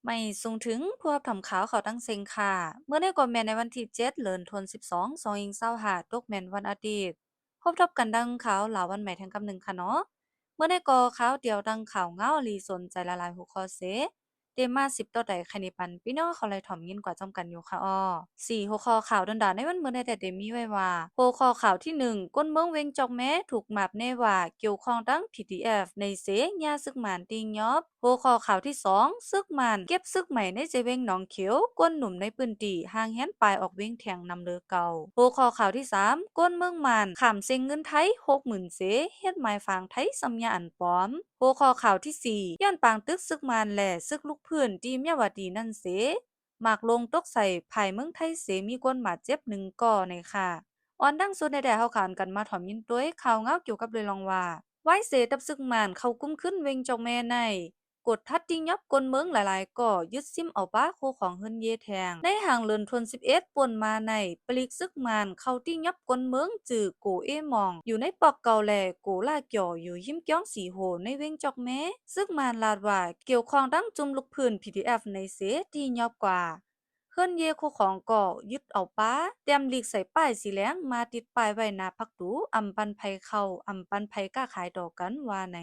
ໄໝ້ສູງເຖິງຜູ້ຮັບຖອມຂ່າວເຂົ້າຕັ້ງເສັງຄ່ະ. ມື້ນີ້ກໍແມ່ນໃນວັນທີເຈັດ ເດືອນທັນວາ ສອງພັນຊາວຫ້າ ຕົກແມ່ນວັນອາທິດ. ພົບກັນດັ່ງຂ່າວລາວວັນໃໝ່ແທ່ງກັບໜຶ່ງຄ່ະເນາະ. ມື້ນີ້ກໍຂ່າວດຽວດັ່ງຂ່າວເງົາທີ່ສົນໃຈຫຼາຍໆຫົວຂໍ້ເສ ເດມາສິບຕໍ່ໃດ ໃຄນີ້ປັນພີ່ນ້ອງເຮົາໄດ້ຖອມຍິນກວ່າຈອມກັນຢູ່ຄ່ະອໍ. ສີ່ຫົວຂໍ້ຂ່າວດອນດາໃນວັນມື້ນີ້ແຕ່ເດມີໄວ້ວ່າ ຫົວຂໍ້ຂ່າວທີໜຶ່ງ ຄົນເມືອງວຽງຈອກແມ ຖືກມາບແນວ່າກ່ຽວຂ້ອງທັງ PDF ໃນເສ ຍາສຶກມານຕີຫຍອບ. ຫົວຂໍ້ຂ່າວທີສອງ ຊຶກມານເກັບຊຶກໃໝ່ໃນເຈວຽງໜອງຂຽວ, ຄົນໜຸ່ມໃນພື້ນທີ່ຫ່າງແຫນປາຍອອກວຽງແທງນຳເລີເກົ່າ. ຫົວຂໍ້ຂ່າວທີສາມ ຄົນເມືອງມານຂ້າມເສັງເງິນໄທ ຫົກໝື່ນເສ ເຮັດໝາຍຝາງໄທຊຳຍາອັນປອມ. ຫົວຂໍ້ຂ່າວທີສີ່ ຍ້ອນປາງຕຶກຊຶກມານ ແລະ ຊຶກລຸກພື້ນທີ່ເມຍວາຕີນັ້ນເສ ໝາກໂລງຕົກໃສ່ພາຍເມືອງໄທເສ ມີຄົນບາດເຈັບໜຶ່ງກໍໃນຄ່ະ. ກ່ອນດັ່ງສຸດໃນແຕ່ເຮົາຂ້າກັນມາຖອມຍິນໂຕຍຂ່າວເງົາກ່ຽວກັບເລື່ອງວ່າ ວາຍເສຕັບຊຶກມານເຂົ້າກຸມຄືນວຽງຈອກແມໃນ ກົດທັດຕີຫຍອບຄົນເມືອງຫຼາຍໆກໍ ຍຶດຊິມເອົາປາໂຄຂອງເຮືອນເຢແທງ. ໃນຫາງເດືອນທັນວາ ສິບເອັດ ປົນມາໃນ ປະລິກຊຶກມານເຂົ້າຕີຫຍອບຄົນເມືອງ ຈື່ ໂກເອມອງ ຢູ່ໃນປອກເກົ່າ ແລະ ໂກລາກ່ຽວ ຢູ່ຮິມກຽງສີໂຫ ໃນວຽງຈອກແມ. ຊຶກມານລາດວ່າກ່ຽວຂ້ອງທັງກຸ່ມລຸກພື້ນ PDF ໃນເສ ຕີຫຍອບກວ່າ ເຮືອນເຢໂຄຂອງກໍຍຶດເອົາປາ ແຕ້ມລີກໃສ່ປ້າຍສີແດງ ມາຕິດປ້າຍໄວ້ໜ້າປະຕູ ອຳປັນໃຜເຂົ້າ ອຳປັນໃຜຄ້າຂາຍຕໍ່ກັນວ່າໃນ.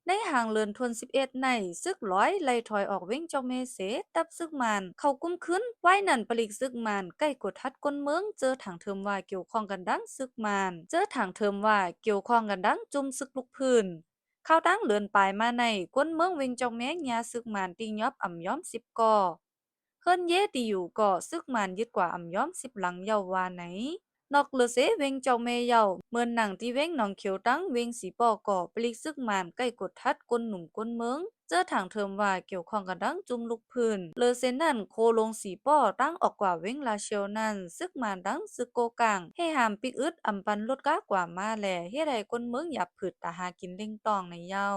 ໃນຫາງເດືອນທັນວາ ສິບເອັດ ໃນ ຊຶກລອຍໄລ່ຖອຍອອກວຽງຈອກແມເສ ຕັບຊຶກມານເຂົ້າກຸມຄືນ. ວາຍນັ້ນປະລິກຊຶກມານໃກ້ກົດທັດຄົນເມືອງ ເຈີທາງເທີມວ່າກ່ຽວຂ້ອງກັນດັ່ງຊຶກມານ ເຈີທາງເທີມວ່າກ່ຽວຂ້ອງກັນດັ່ງຈຸ່ມຊຶກລຸກພື້ນ. ຂ່າວຕ່າງເດືອນປາຍມາໃນ ຄົນເມືອງວຽງຈອກແມ ຍາຊຶກມານຕີຫຍອບອຳຍອມສິບກໍ ເຮືອນເຢທີ່ຢູ່ກໍຊຶກມານຍຶດກວ່າອຳຍອມສິບຫຼັງເຍົາວ່າໃນ. ນອກເຫຼືອເສວຽງຈອກແມເຍົາ ເມີນນັງທີ່ວຽງໜອງຂຽວ ທັງວຽງສີປໍກໍ ປະລິກຊຶກມານໃກ້ກົດທັດຄົນໜຸ່ມຄົນເມືອງ ເຈີທາງເທີມວ່າກ່ຽວຂ້ອງກັນດັ່ງຈຸ່ມລຸກພື້ນ. ເຫຼືອເສນັ້ນ ໂຄລົງສີປໍທາງອອກກວ່າວຽງລາຊຽວນັ້ນ ຊຶກມານທັງຊຶກໂກກາງ ແຫ່ຫ້າມປິກອຶດ ອຳປັນລົດກາກວ່າມາ ແລະ ເຮັດໃຫ້ຄົນເມືອງຫຍາບຜືດຕາຫາກິນເຫຼັ້ງຕ້ອງໃນເຍົາ.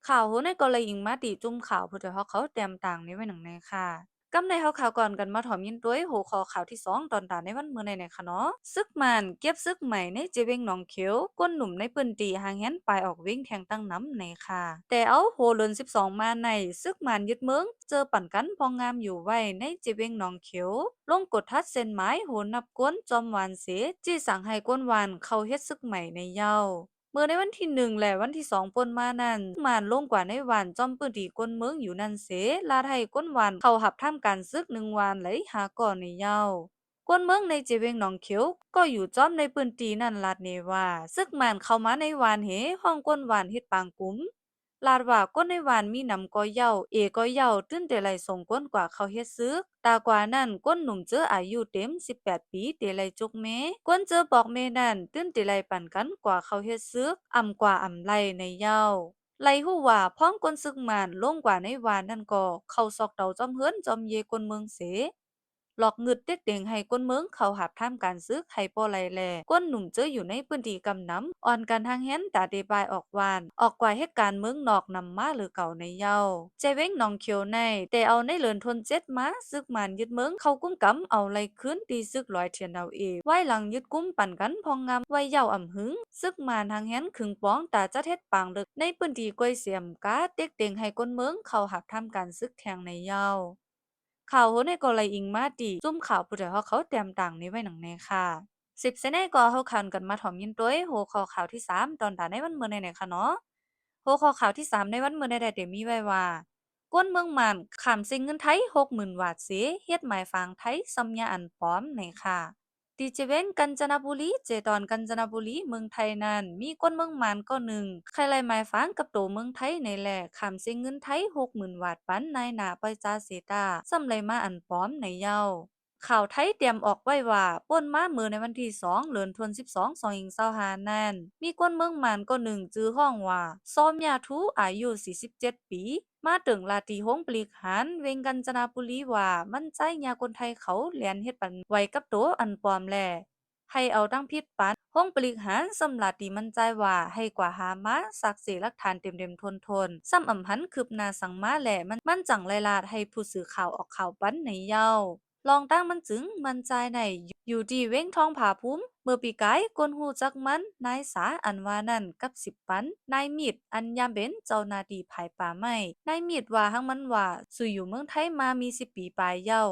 ຂ່າວໂຫໃນກໍໄລ່ອີງມາທີ່ຈຸ່ມຂ່າວຜູ້ຖືກຮອກເຂົາແຕ້ມຕ່າງນີ້ໄວ້ໜັງໃນຄ່ະ. ກຳໃນເຮົາຂ່າວກ່ອນກັນມາຖອມຍິນໂຕຍຫົວຂໍ້ຂ່າວທີສອງ ຕອນຕາໃນວັນມື້ໃນໃນຄ່ະເນາະ. ຊຶກມານເກັບຊຶກໃໝ່ໃນເຈວຽງໜອງຂຽວ, ຄົນໜຸ່ມໃນພື້ນທີ່ຫ່າງແຫນປາຍອອກວຽງແທງຕັ້ງນຳໃນຄ່ະ. ແຕ່ເອົາໂຫເດືອນສິບສອງມາໃນ ຊຶກມານຍຶດເມືອງ ເຈີປັນກັນພອງງາມຢູ່ໄວ້ໃນເຈວຽງໜອງຂຽວ, ລົງກົດທັດເສັ້ນໝາຍໂຫນັບຄົນຈອມຫວານເສ ຈີ່ສັ່ງໃຫ້ຄົນຫວານເຂົ້າເຮັດຊຶກໃໝ່ໃນເຍົາ. ເມື່ອໃນວັນທີໜຶ່ງ ແລະ ວັນທີສອງ ປົນມານັ້ນ ມານລົງກວ່າໃນຫວ່ານຈອມພື້ນທີ່ຄົນເມືອງຢູ່ນັ້ນເສ ລາດໃຫ້ຄົນຫວ່ານເຂົ້າຮັບທຳການຊຶກໜຶ່ງຫວ່ານໄຫຼຫ້າກໍໃນເຍົາ. ຄົນເມືອງໃນເຈວຽງໜອງຂຽວ ກໍຢູ່ຈອມໃນພື້ນທີ່ນັ້ນລາດແນ່ວ່າ ຊຶກມານເຂົ້າມາໃນຫວ່ານເຫ ຫ້ອງຄົນຫວ່ານເຮັດປາງກຸມ ລາດວ່າຄົນໃນຫວ່ານມີນຳກໍເຍົາ ເອກໍເຍົາ ຕື່ນແຕ່ໄລ່ສົ່ງຄົນກວ່າເຂົ້າເຮັດຊຶກ. ຕາກວ່ານັ້ນ ຄົນໜຸ່ມເຈີອາຍຸເຕັມສິບແປດປີ ເຕໄລ່ຈຸກແມ່, ຄົນເຈີປອກແມ່ນັ້ນ ຕື່ນເຕໄລ່ປັນກັນກວ່າເຂົ້າເຮັດຊຶກ ອຳກວ່າອຳໄລ່ໃນເຍົາ. ໄລ່ຮູ້ວ່າ ພອງຄົນຊຶກມານລົງກວ່າໃນຫວ່ານນັ້ນກໍ ເຂົ້າຊອກເຕົາຈອມເຮືອນຈອມເຢຄົນເມືອງເສ ຫຼອກງຶດເຕັກເຕັງໃຫ້ຄົນເມືອງເຂົ້າຮັບທຳການຊຶກໃຫ້ບໍ່ໄຫຼແລ ຄົນໜຸ່ມເຈີຢູ່ໃນພື້ນທີ່ກຳນຳ ອ່ອນກັນຫ່າງແຫນຕາເດບາຍອອກຫວ່ານ ອອກກວ່າເຮັດການເມືອງນອກນຳມາເຫຼືອເກົ່າໃນເຍົາ. ເຈວຽງໜອງຂຽວໃນ ແຕ່ເອົາໃນເດືອນທັນວາ ເຈັດມາ ຊຶກມານຍຶດເມືອງເຂົ້າກຸມກຳເອົາໄລ່ຄືນທີ່ຊຶກລອຍ TNLA ວາຍຫຼັງຍຶດກຸມປັນກັນພອງງາມໄວ້ເຍົາອຳຫຶງ. ຊຶກມານຫ່າງແຫນຂຶງປອງຕາຈັດເຮັດປາງເລິກໃນພື້ນທີ່ກ້ວຍເສອຳກາ ເຕັກເຕັງໃຫ້ຄົນເມືອງເຂົ້າຮັບທຳການຊຶກແທງໃນເຍົາ. ຂ່າວໂຫໃນກໍໄລ່ອີງມາທີ່ຈຸ່ມຂ່າວຜູ້ໃດຮອກເຂົາແຕ້ມຕ່າງນີ້ໄວ້ໜັງແນ່ຄ່ະ. ສິບໃສ່ໃນກໍເຮົາຂ້າກັນມາຖອມຍິນໂຕຍຫົວຂໍ້ຂ່າວທີສາມ ຕອນຕາໃນວັນມື້ໃນໃນຄ່ະເນາະ. ຫົວຂໍ້ຂ່າວທີສາມໃນວັນມື້ໃນໄດ້ເຕມີໄວ້ວ່າ ຄົນເມືອງມານຂ້າມເສັງເງິນໄທ ຫົກໝື່ນ ຫວາດເສ ເຮັດໝາຍຝາງໄທຊຳຍາອັນປອມໃນຄ່ະ. ທີ່ເຈວຽງການຈະນະບູລີ ເຈຕອນການຈະນະບູລີ ເມືອງໄທນັ້ນ ມີຄົນເມືອງມານກໍໜຶ່ງ ໄຄໄລ່ໝາຍຝາງກັບໂຕເມືອງໄທໃນແລ ຂ້າມເສັງເງິນໄທ ຫົກໝື່ນ ຫວາດ ປັນນາຍໜ້າປ່ອຍຈ່າເສຕາ ຊຳໄລມາອັນປອມໃນເຍົາ. ຂ່າວໄທແຕ້ມອອກໄວ້ວ່າ ປົນມາເມື່ອໃນວັນທີສອງ ເດືອນທັນວາ ສິບສອງ ສອງພັນຊາວຫ້ານັ້ນ ມີຄົນເມືອງມານກໍໜຶ່ງ ຊື່ຮ້ອງວ່າ ຊໍມຍາທູ ອາຍຸ ສີ່ສິບເຈັດປີ ມາເຕີງລາດທີ່ໂຮງຜະລິດຫານ ເວງການຈະນະບູລີວ່າ ມັນຈ່າຍຍາຄົນໄທເຂົາແລ່ນເຮັດປັນໄວ້ກັບໂຕອັນປອມແລ ໃຫ້ເອົາຕັ້ງຜິດປັນ. ໂຮງຜະລິດຫານຊຳລາດຕີມັນຈ່າຍວ່າ ໃຫ້ກວາຫາມາ ຊາກເສຫຼັກຖານເຕັມໆທົນໆ ຊຳອຳຫັນຄືບໜ້າສັງມາແລ ມັນ ມັນຈັ່ງໄລ່ລາດໃຫ້ຜູ້ສື່ຂ່າວອອກຂ່າວປັນໃນເຍົາ. ລອງຕັ້ງມັນຈຶ່ງໝັ້ນໃຈໃນ ຢູ່ທີ່ເວັງທອງຜາພູມ. ເມື່ອປີກາຍ ຄົນຮູ້ຈັກມັນ ນາຍສາ ອັນວ່ານັ້ນ ກັບສິບປັນ ນາຍມິດ ອັນຍາມເປັນເຈົ້າໜ້າທີ່ຝ່າຍປ່າໄມ້. ນາຍມິດວ່າຫາງມັນວ່າ ສູ່ຢູ່ເມືອງໄທມາມີສິບປີປາຍແລ້ວ,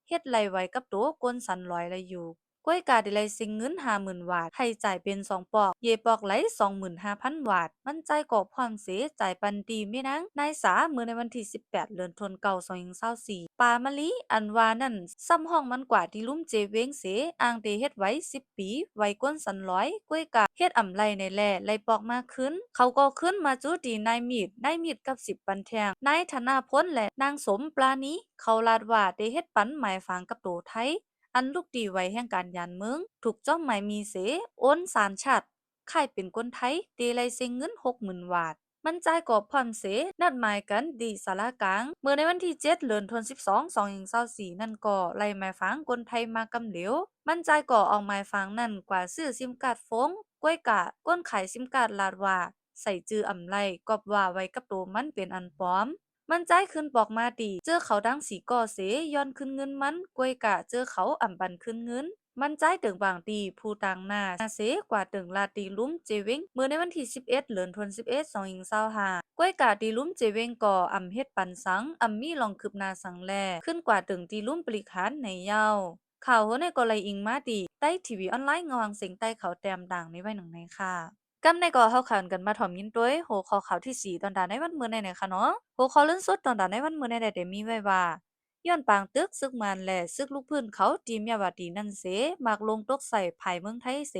ເຮັດໄລ່ໄວ້ກັບໂຕກົນສັນຫຼອຍແລ້ວຢູ່. ກວຍກາໄດ້ໄລ່ເສັງເງິນຫ້າໝື່ນວາດ ໃຫ້ຈ່າຍເປັນສອງປອກ, ເຢປອກໄຫຼສອງໝື່ນຫ້າພັນວາດ. ມັນຈ່າຍກໍພ້ອມເສ ຈ່າຍປັນຕີແມ່ນາງນາຍສາ ເມື່ອໃນວັນທີສິບແປດ ເດືອນທວນເກົ້າ ສອງພັນຊາວສີ່. ປາມະລີ ອັນວ່ານັ້ນ ຊ້ຳຮ້ອງມັນກວ່າທີ່ລຸ່ມເຈເວັງເສ ອ້າງແຕ່ເຮັດໄວ້ສິບປີ ໄວ້ກົນສັນຫຼອຍ, ກວຍກາເຮັດອຳໄລ່ໃນແລ ໄລ່ປອກມາຄືນ. ເຂົາກໍຄືນມາຈູທີ່ນາຍມິດ, ນາຍມິດກັບສິບປັນແທ່ງ, ນາຍທະນາພົນ ແລະ ນາງສົມປານີ ເຂົາລາດວ່າໄດ້ເຮັດປັນໝາຍຝາງກັບໂຕໄທ ອັນລູກຕີໄວ້ແຫ່ງການຢ້ານເມືອງ ຖືກຈ້ອມໝາຍມີເສ ໂອນສັນຊາດຄ້າຍເປັນຄົນໄທ ໄດ້ໄລ່ເສັງເງິນຫົກໝື່ນວາດ. ມັນຈ່າຍກໍພ້ອມເສ ນັດໝາຍກັນທີ່ສາລາກາງ ເມື່ອໃນວັນທີເຈັດ ເດືອນທວນສິບສອງ ສອງພັນຊາວສີ່ນັ້ນ ກໍໄລ່ໝາຍຝາງຄົນໄທມາກຳຫຼຽວ. ມັນຈ່າຍກໍເອົາໝາຍຝາງນັ້ນກວ່າຊື້ຊິມກາດໂຟນ, ກວຍກາຄົນຂາຍຊິມກາດລາດວ່າ ໃສ່ຈື່ອຳໄລ່ ກອບວ່າໄວ້ກັບໂຕມັນເປັນອັນປອມ. ມັນຈ່າຍຄືນປອກມາຕີ ເຈີເຂົາທັງສີ່ກໍເສ ຍ້ອນຄືນເງິນມັນ, ກວຍກາເຈີເຂົາອຳປັນຄືນເງິນ. ມັນຈ່າຍເຕີງບາງຕີຜູ້ຕາງໜ້າເສ ກວ່າເຕີງລາດທີ່ລຸ່ມເຈເວັງ ເມື່ອໃນວັນທີສິບເອັດ ເດືອນທວນສິບເອັດ ສອງພັນຊາວຫ້າ. ກວຍກາທີ່ລຸ່ມເຈເວັງກໍອຳເຮັດປັນສັງ, ອຳມີລອງຄືບໜ້າສັງແລ ຄືນກວ່າເຕີງທີ່ລຸ່ມປະລິກຫານໃນເຍົາ. ຂ່າວຫົວໃນກໍໄລ່ອີງມາທີ່ ໄທທີວີອອນລາຍ ເງົາຫາງສຽງໃຕ້ ເຂົາແຕ້ມຕ່າງນີ້ໄວ້ໜັງໃນຄ່ະ. ກຳໃນກໍເຮົາຂັນກັນມາຖອມຍິນໂດຍຫົວຂໍ້ຂ່າວທີສີ່ ຕອນຕາໃນວັນມື້ໃນໃນຄ່ະເນາະ. ຫົວຂໍ້ເລື່ອງສຸດຕອນຕາໃນວັນມື້ໃນໄດ້ແຕ່ມີໄວ້ວ່າ ຍ້ອນປາງຕຶກຊຶກມານ ແລະ ຊຶກລຸກພື້ນເຂົາທີ່ມຽວາຕີນັ້ນເສ ໝາກຫຼົງຕົກໃສ່ພາຍເມືອງໄທເສ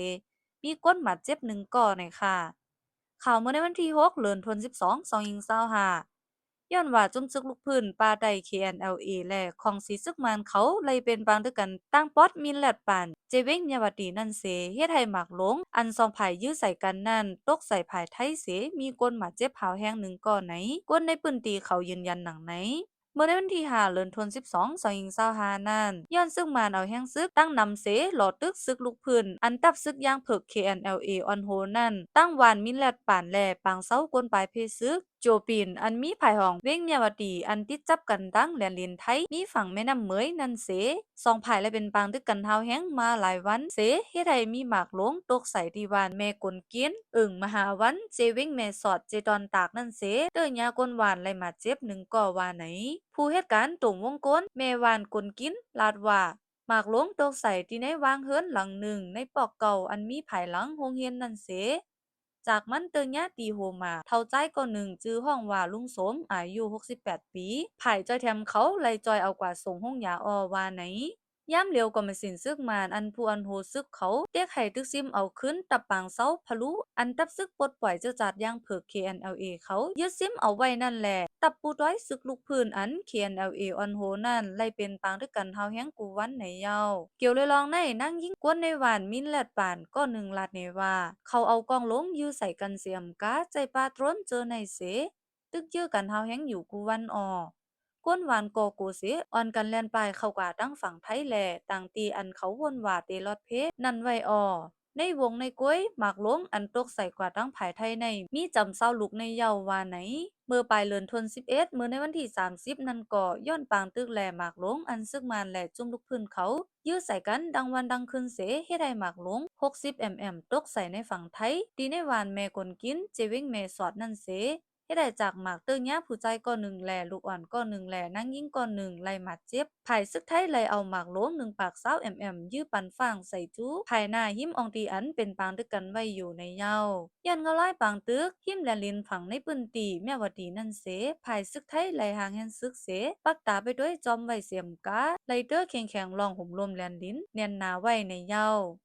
ມີຄົນບາດເຈັບໜຶ່ງກໍໃນຄ່ະ. ຂ່າວເມື່ອໃນວັນທີຫົກ ເດືອນທວນສິບສອງ ສອງພັນຊາວຫ້າ ຍ້ອນວ່າຈຸມຊຶກລຸກພື້ນປ່າໃຕ້ ເຄ ເອັນ ແອລ ເອ ແລະ ຂອງສີຊຶກມານເຂົາໄລ່ເປັນປາງຕຶກກັນ ຕາງປອດມິນແລດປານ ເຈເວັງມຽວາຕີນັ້ນເສ ເຮັດໃຫ້ໝາກຫຼົງອັນສອງພາຍຢື້ໃສ່ກັນນັ້ນ ຕົກໃສ່ພາຍໄທເສ ມີຄົນບາດເຈັບຮ້າວແຮງໜຶ່ງກໍໃນ. ຄົນໃນພື້ນທີ່ເຂົາຢືນຢັນໜັງໃນ. ເມື່ອໃນວັນທີຫ້າ ເດືອນທວນສິບສອງ ສອງພັນຊາວຫ້ານັ້ນ ຍ້ອນຊຶກມານເອົາແຮງຊຶກຕັ້ງນຳເສ ຫຼໍ່ຕຶກຊຶກລຸກພື້ນ ອັນທັບຊຶກຢາງເຜິກ ເຄ ເອັນ ແອລ ເອ ອອນໂຮນັ້ນ ຕັ້ງຫວ່ານມິນແລດປານ ແລະ ປາງເຊົາກົນປາຍເພຊຶກ ໂຈປີນ ອັນມີພາຍຫ້ອງເວັງມຽວາຕີ ອັນຕິດຈັບກັນທາງແດນດິນໄທ ມີຝັ່ງແມ່ນ້ຳເໝີຍນັ້ນເສ ສອງພາຍໄດ້ເປັນປາງຕຶກກັນຮ້າວແຮງມາຫຼາຍວັນເສ ເຮັດໃຫ້ມີໝາກຫຼົງຕົກໃສ່ທີ່ຫວ່ານແມ່ກົນກິນ ເອີ່ງມະຫາວັນ ເຈເວັງແມ່ສອດ ເຈດອນຕາກນັ້ນເສ ເຕີຍາຄົນຫວ່ານໄດ້ບາດເຈັບໜຶ່ງກໍວ່າໃນ. ຜູ້ເຮັດການຕົງວົງກົນ ແມ່ຫວ່ານກົນກິນ ລາດວ່າ ໝາກຫຼົງຕົກໃສ່ທີ່ໃນຫວ່າງເຮືອນຫຼັງໜຶ່ງ ໃນປອກເກົ່າ ອັນມີພາຍຫຼັງໂຮງຮຽນນັ້ນເສ ຈາກມັນເຕີຍາຕີໂຮມາ ເຖົ້າຊາຍກໍໜຶ່ງ ຊື່ຮ້ອງວ່າລຸງສົມ ອາຍຸຫົກສິບແປດປີ ພາຍຈ່ອຍແຖມເຂົາໄລ່ຈ່ອຍເອົາກວ່າສົ່ງໂຮງຢາອໍ ວ່າໃນ. ຍາມຫຼຽວກໍມາສິນຊຶກມານ ອັນຜູ້ອັນໂຮຊຶກເຂົາເຕັກໃຫ້ຕຶກຊິມເອົາຄືນ ຕັບປາງເຊົາພະລຸ ອັນທັບຊຶກປົດປ່ອຍເຈີຈາດຢາງເຜິກ ເຄ ເອັນ ແອລ ເອ ເຂົາຍຶດຊິມເອົາໄວ້ນັ້ນແຫຼະ ຕັບປູຕ່ອຍຊຶກລຸກພື້ນ ອັນ ເຄ ເອັນ ແອລ ເອ ອອນໂຮນັ້ນ ໄລ່ເປັນປາງຕຶກກັນຮ້າວແຮງກູ່ວັນໃນເຍົາ. ກ່ຽວລອຍລອງໃນ ນາງຍິງຄົນໃນຫວ່ານມິນແລດປານກໍໜຶ່ງລາດແນວ່າ ເຂົາເອົາກອງຫຼົງຢື້ໃສ່ກັນເສອຳກາ ໃຈປາໂຕຣນເຈີໃນເສ ຕຶກຢື້ກັນຮ້າວແຮງຢູ່ກູ່ວັນອໍ. ຄົນຫວ່ານກໍໂກເສ ອ່ອນກັນແລ່ນປ່າຍເຂົ້າກວ່າທາງຝັ່ງໄທແລະ ຕັ້ງທີ່ອັນເຂົາວົນວ່າເຕລອດເພນັ້ນໄວ້ອໍ. ໃນວົງໃນກົຍ ໝາກຫຼົງອັນຕົກໃສ່ກວ່າທາງພາຍໄທໃນ ມີຈຳຊາວລູກໃນເຍົາວ່າໃນ. ເມື່ອປາຍເດືອນທວນສິບເອັດ ເມື່ອໃນວັນທີສາມສິບນັ້ນກໍ ຍ້ອນປາງຕຶກແລະໝາກຫຼົງ ອັນຊຶກມານແລະຈຸມລຸກພື້ນເຂົາ ຢື້ໃສ່ກັນດັ່ງວັນດັ່ງຄືນເສ ເຮັດໃຫ້ໝາກຫຼົງຫົກສິບແອມແອມຕົກໃສ່ໃນຝັ່ງໄທ ທີ່ໃນຫວ່ານແມ່ກົນກິນ ເຈເວັງແມ່ສອດນັ້ນເສ ເຮັດໃຫ້ຈາກໝາກເຕີຍາຜູ້ຊາຍກໍໜຶ່ງ ແລະ ລູກອ່ອນກໍໜຶ່ງ ແລະ ນາງຍິງກໍໜຶ່ງໄດ້ບາດເຈັບ. ພາຍຊຶກໄທໄດ້ເອົາໝາກຫຼົງໜຶ່ງປາກຊາວແອມແອມ ຢື້ປັນຟາງໃສ່ຈູພາຍໜ້າຫິມອ່ອງທີ່ອັນເປັນປາງຕຶກກັນໄວ້ຢູ່ໃນເຍົາ. ຍ້ອນເງົາລາຍປາງຕຶກ ຫິມແລນລິນຝັ່ງໃນພື້ນທີ່ແມວວະຕີນັ້ນເສ ພາຍຊຶກໄທໄດ້ຮ່າງແຮງຊຶກເສ ປັກຕາໄປໂດຍຈອມໄວ້ເສມກາ ໄດ້ເຕີແຂງໆລ້ອງໂຮມລົມແລນລິນແໜ້ນໜາໄວ້ໃນເຍົາ.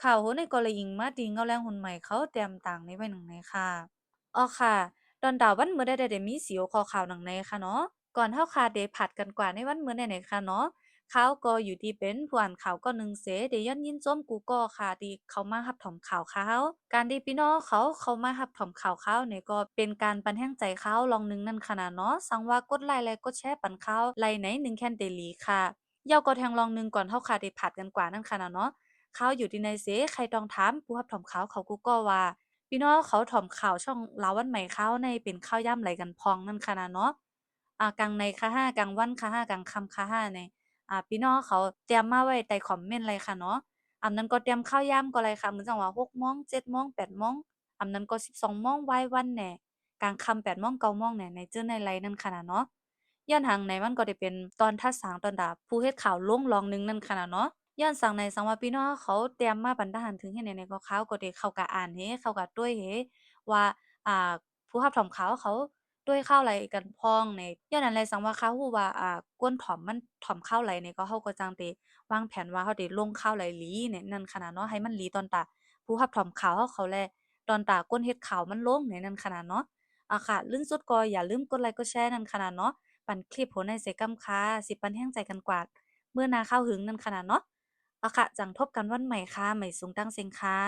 ຂ່າວໂຫໃນກໍລະອີງມາທີ່ເງົາແລງຮຸ່ນໃໝ່ເຂົາແຕ້ມຕ່າງໃນໄວ້ໜັງໃນຄ່ະ. ອໍຄ່ະ ດອນດາວັນມື້ໃດໄດ້ ໄດ້ມີສີ່ຫົວຂໍ້ຂ່າວໜັງໃນຄ່ະເນາະ. ກ່ອນເຮົາຄ່ະໄດ້ພາດກັນກວ່າໃນວັນມື້ໃດໃນຄ່ະເນາະ ຂ່າວກໍຢູ່ທີ່ເປັນຜູ້ອ່ານຂ່າວກໍໜຶ່ງເສ ໄດ້ຍ້ອນຍິນຊົມກູ່ກໍຄ່ະ ທີ່ເຂົ້າມາຮັບຖອມຂ່າວຂ່າວ. ການທີ່ພີ່ນ້ອງເຂົາເຂົ້າມາຮັບຖອມຂ່າວຂ່າວນີ້ ກໍເປັນການປັນແຮງໃຈຂ່າວລອງໜຶ່ງນັ້ນຄ່ະນະເນາະ. ສັ່ງວ່າກົດໄລ ແລະ ກົດແຊປັນຂ່າວໄລໃນໜຶ່ງແຄນເດລີຄ່ະ. ເຍົາກໍແທ່ງລອງໜຶ່ງ ກ່ອນເຮົາຄ່ະໄດ້ພາດກັນກວ່ານັ້ນຄ່ະນະເນາະ. ຂ່າວຢູ່ທີ່ໃນເສ ໃຄ່ຕ້ອງຖາມຜູ້ຮັບຖອມຂ່າວເຂົາກູ່ກໍວ່າ ພີ່ນ້ອງເຂົາຖອມຂ່າວຊ່ອງລາວວັນໃໝ່ຂ່າວໃນເປັນຂ່າວຍາມໃດກັນພ້ອງນັ້ນຄ່ະນະເນາະ. ອາ ກາງໃນຄ່ະຫາ ກາງວັນຄ່ະຫາ ກາງຄ່ຳຄ່ະຫາໃນ. ອ່າ ພີ່ນ້ອງເຂົາຕຽມມາໄວ້ໃຕ້ຄອມເມັນໄດ້ຄ່ະເນາະ. ອຳນັ້ນກໍຕຽມຂ່າວຍາມກໍໄດ້ຄ່ະ ເໝືອນຈັ່ງວ່າ ຫົກໂມງ ເຈັດໂມງ ແປດໂມງ ອຳນັ້ນກໍ ສິບສອງໂມງ ວາຍວັນແດ່ ກາງຄ່ຳ ແປດໂມງ ເກົ້າໂມງແດ່ ໃນເຈີໃນໄລນັ້ນຄ່ະນະເນາະ. ຍ້ອນຫຍັງໃນມັນກໍໄດ້ເປັນຕອນທາດສາງ ຕອນຕາຜູ້ເຮັດຂ່າວລົງລອງໜຶ່ງນັ້ນຄ່ະນະເນາະ. ຍ້ອນສັງໃນສັງວ່າ ພີ່ນ້ອງເຂົາຕຽມມາປັນຕາຫັ້ນ ເຖິງເຮັດແນວໃດກໍເຂົາກໍໄດ້ເຂົ້າກະອ່ານເຮ ເຂົາກະຕົວເຮວ່າ ອ່າ ຜູ້ຮັບຖອມຂ່າວເຂົາຕົວຂ່າວໃດກັນພ້ອງໃນ. ຍ້ອນນັ້ນແຫຼະ ສັງວ່າເຂົາຮູ້ວ່າ ອ່າ ຄົນຖອມມັນຖອມຂ່າວໃດນີ້ ກໍເຮົາກໍຈັ່ງໄດ້ວາງແຜນວ່າເຮົາໄດ້ລົງຂ່າວໃດຫຼີໃນນັ້ນຄ່ະນະເນາະ ໃຫ້ມັນຫຼີຕອນຕາຜູ້ຮັບຖອມຂ່າວເຂົາ ແລະ ຕອນຕາຄົນເຮັດຂ່າວມັນລົງໃນນັ້ນຄ່ະນະເນາະ. ອາ ຄ່ະ ລື່ນສຸດກໍຢ່າລືມກົດໄລກົດແຊນັ້ນຄ່ະນະເນາະ ປັນຄລິບຫົວໃນໃສ່ກຳຄ່ະ ຊິປັນແຮງໃຈກັນກວ່າມື້ໜ້າຄາວຫຶງນັ້ນຄ່ະນະເນາະ. ອາ ຄ່ະ ຈັ່ງພົບກັນວັນໃໝ່ຄ່ະ ໄໝສູງຕາງເສັງຄ່ະ.